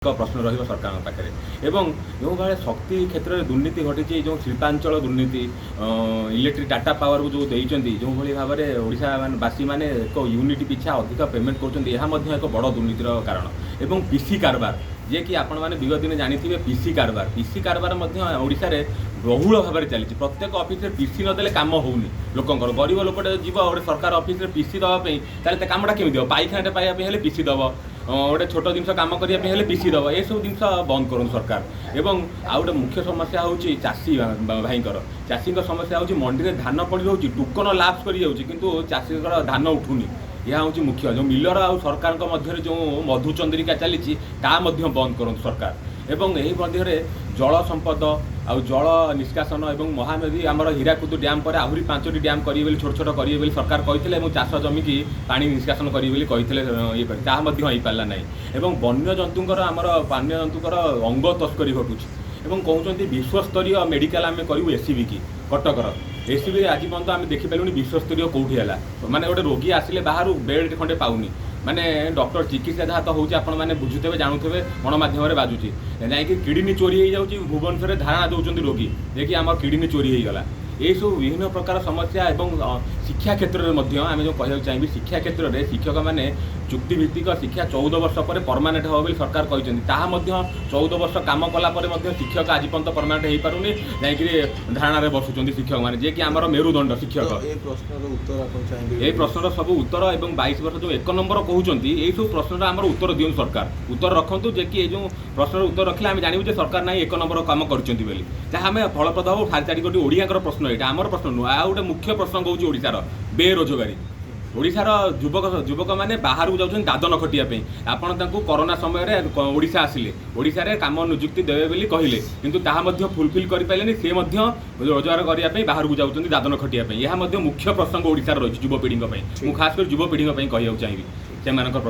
ଏକ ପ୍ରଶ୍ନ ରହିବ ସରକାରଙ୍କ ପାଖରେ। ଏବଂ ଯେଉଁଭଳିଆ ଶକ୍ତି କ୍ଷେତ୍ରରେ ଦୁର୍ନୀତି ଘଟିଛି, ଯେଉଁ ଶିଳ୍ପାଞ୍ଚଳ ଦୁର୍ନୀତି, ଇଲେକ୍ଟ୍ରିକ୍ ଟାଟା ପାୱାରକୁ ଯେଉଁ ଦେଇଛନ୍ତି, ଯେଉଁଭଳି ଭାବରେ ଓଡ଼ିଶା ବାସୀମାନେ ଏକ ୟୁନିଟ୍ ପିଛା ଅଧିକ ପେମେଣ୍ଟ କରୁଛନ୍ତି, ଏହା ମଧ୍ୟ ଏକ ବଡ଼ ଦୁର୍ନୀତିର କାରଣ। ଏବଂ ପିସି କାରବାର, ଯିଏକି ଆପଣମାନେ ବିଗତ ଦିନେ ଜାଣିଥିବେ, ପିସି କାରବାର, ପିସି କାରବାର ମଧ୍ୟ ଓଡ଼ିଶାରେ ବହୁଳ ଭାବରେ ଚାଲିଛି। ପ୍ରତ୍ୟେକ ଅଫିସରେ ପିସି ନଦେଲେ କାମ ହେଉନି ଲୋକଙ୍କର। ଗରିବ ଲୋକଟେ ଯିବ ଗୋଟେ ସରକାର ଅଫିସରେ ପିସି ଦେବା ପାଇଁ, ତାହେଲେ ତା କାମଟା କେମିତି ହେବ? ପାଇଖାନାଟେ ପାଇବା ପାଇଁ ହେଲେ ପିସି ଦେବ, ଗୋଟେ ଛୋଟ ଜିନିଷ କାମ କରିବା ପାଇଁ ହେଲେ ପିସି ଦେବ। ଏସବୁ ଜିନିଷ ବନ୍ଦ କରନ୍ତୁ ସରକାର। ଏବଂ ଆଉ ଗୋଟେ ମୁଖ୍ୟ ସମସ୍ୟା ହେଉଛି ଚାଷୀ ଭାଇଙ୍କର। ଚାଷୀଙ୍କ ସମସ୍ୟା ହେଉଛି ମଣ୍ଡିରେ ଧାନ ପଡ଼ି ରହୁଛି, ଟୋକନ ଲାପ୍ସ କରିଯାଉଛି, କିନ୍ତୁ ଚାଷୀଙ୍କର ଧାନ ଉଠୁନି। ଏହା ହେଉଛି ମୁଖ୍ୟ। ଯେଉଁ ମିଲର ଆଉ ସରକାରଙ୍କ ମଧ୍ୟରେ ଯେଉଁ ମଧୁଚନ୍ଦ୍ରିକା ଚାଲିଛି, ତା ମଧ୍ୟ ବନ୍ଦ କରନ୍ତୁ ସରକାର। ଏବଂ ଏହି ମଧ୍ୟରେ ଜଳ ସମ୍ପଦ ଆଉ ଜଳ ନିଷ୍କାସନ ଏବଂ ମହାନଦୀ, ଆମର ହୀରାକୁଦ ଡ୍ୟାମ୍ ପରେ ଆହୁରି 5ଟି ଡ୍ୟାମ୍ କରିବେ ବୋଲି, ଛୋଟ ଛୋଟ କରିବେ ବୋଲି ସରକାର କହିଥିଲେ ଏବଂ ଚାଷ ଜମିକି ପାଣି ନିଷ୍କାସନ କରିବେ ବୋଲି କହିଥିଲେ, ଇଏ କରି ତାହା ମଧ୍ୟ ହେଇପାରିଲା ନାହିଁ। ଏବଂ ବନ୍ୟଜନ୍ତୁଙ୍କର, ଆମର ବନ୍ୟଜନ୍ତୁଙ୍କର ଅଙ୍ଗ ତସ୍କରୀ ଘଟୁଛି। ଏବଂ କହୁଛନ୍ତି ବିଶ୍ୱସ୍ତରୀୟ ମେଡ଼ିକାଲ ଆମେ କରିବୁ ଏସ୍ସିବି କି କଟକର ଏସ୍ସିବି, ଆଜି ପର୍ଯ୍ୟନ୍ତ ଆମେ ଦେଖିପାରିଲୁନି ବିଶ୍ୱସ୍ତରୀୟ କେଉଁଠି ହେଲା। ମାନେ ଗୋଟେ ରୋଗୀ ଆସିଲେ ବାହାରୁ ବେଡ୍ ଖଣ୍ଡେ ପାଉନି। ମାନେ ଡକ୍ଟର ଚିକିତ୍ସା ଯାହା ତ ହେଉଛି, ଆପଣମାନେ ବୁଝୁଥିବେ, ଜାଣୁଥିବେ, ଗଣମାଧ୍ୟମରେ ବାଜୁଛି। ଯାଇକି କିଡ଼ନୀ ଚୋରି ହେଇଯାଉଛି, ଭୁବନେଶ୍ୱରରେ ଧାରଣା ଦେଉଛନ୍ତି ରୋଗୀ ଯେ କି ଆମର କିଡ଼ନୀ ଚୋରି ହେଇଗଲା। ଏଇସବୁ ବିଭିନ୍ନ ପ୍ରକାର ସମସ୍ୟା। ଏବଂ ଶିକ୍ଷା କ୍ଷେତ୍ରରେ ମଧ୍ୟ ଆମେ ଯେଉଁ କହିବାକୁ ଚାହିଁବି, ଶିକ୍ଷା କ୍ଷେତ୍ରରେ ଶିକ୍ଷକମାନେ ଚୁକ୍ତିଭିତ୍ତିକ ଶିକ୍ଷା 14 ବର୍ଷ ପରେ ପରମାନେଣ୍ଟ ହେବ ବୋଲି ସରକାର କହିଛନ୍ତି। ତାହା ମଧ୍ୟ 14 ବର୍ଷ କାମ କଲା ପରେ ମଧ୍ୟ ଶିକ୍ଷକ ଆଜି ପର୍ଯ୍ୟନ୍ତ ପରମାନେଣ୍ଟ ହେଇପାରୁନି। ଯାଇକିରି ଧାରଣାରେ ବସୁଛନ୍ତି ଶିକ୍ଷକମାନେ, ଯିଏକି ଆମର ମେରୁଦଣ୍ଡ ଶିକ୍ଷକ। ତ ଏ ପ୍ରଶ୍ନର ଉତ୍ତର ଆପଣ ଚାହିଁବେ? ଏଇ ପ୍ରଶ୍ନର ସବୁ ଉତ୍ତର ଏବଂ 22 ବର୍ଷ ଯେଉଁ ଏକ ନମ୍ବର କହୁଛନ୍ତି, ଏଇସବୁ ପ୍ରଶ୍ନର ଆମର ଉତ୍ତର ଦିଅନ୍ତୁ ସରକାର। ଉତ୍ତର ରଖନ୍ତୁ ଯେ କି ଏଇ ଯେଉଁ ପ୍ରଶ୍ନର ଉତ୍ତର ରଖିଲେ ଆମେ ଜାଣିବୁ ଯେ ସରକାର ନାହିଁ ଏକ ନମ୍ବର କାମ କରିଛନ୍ତି ବୋଲି, ଯାହା ଆମେ ଫଳପ୍ରଦ ହବ। 4.5 କୋଟି ଓଡ଼ିଆଙ୍କର ପ୍ରଶ୍ନ ଏଇଟା, ଆମର ପ୍ରଶ୍ନ ନୁହଁ। ଆଉ ଗୋଟେ ମୁଖ୍ୟ ପ୍ରଶ୍ନ କହୁଛି, ଓଡ଼ିଶାର ବେରୋଜଗାରୀ। ଓଡ଼ିଶାର ଯୁବକମାନେ ବାହାରକୁ ଯାଉଛନ୍ତି ଦାଦନ ଖଟିବା ପାଇଁ। ଆପଣ ତାଙ୍କୁ କରୋନା ସମୟରେ ଓଡ଼ିଶା ଆସିଲେ, ଓଡ଼ିଶାରେ କାମ ନିଯୁକ୍ତି ଦେବେ ବୋଲି କହିଲେ, କିନ୍ତୁ ତାହା ମଧ୍ୟ ଫୁଲଫିଲ୍ କରିପାରିଲେନି। ସେ ମଧ୍ୟ ରୋଜଗାର କରିବା ପାଇଁ ବାହାରକୁ ଯାଉଛନ୍ତି ଦାଦନ ଖଟିବା ପାଇଁ। ଏହା ମଧ୍ୟ ମୁଖ୍ୟ ପ୍ରସଙ୍ଗ ଓଡ଼ିଶାର ରହିଛି ଯୁବପିଢ଼ିଙ୍କ ପାଇଁ। ମୁଁ ଖାସ କରି ଯୁବପିଢ଼ିଙ୍କ ପାଇଁ କହିବାକୁ ଚାହିଁବି ସେମାନଙ୍କ ପ୍ରଶ୍ନ।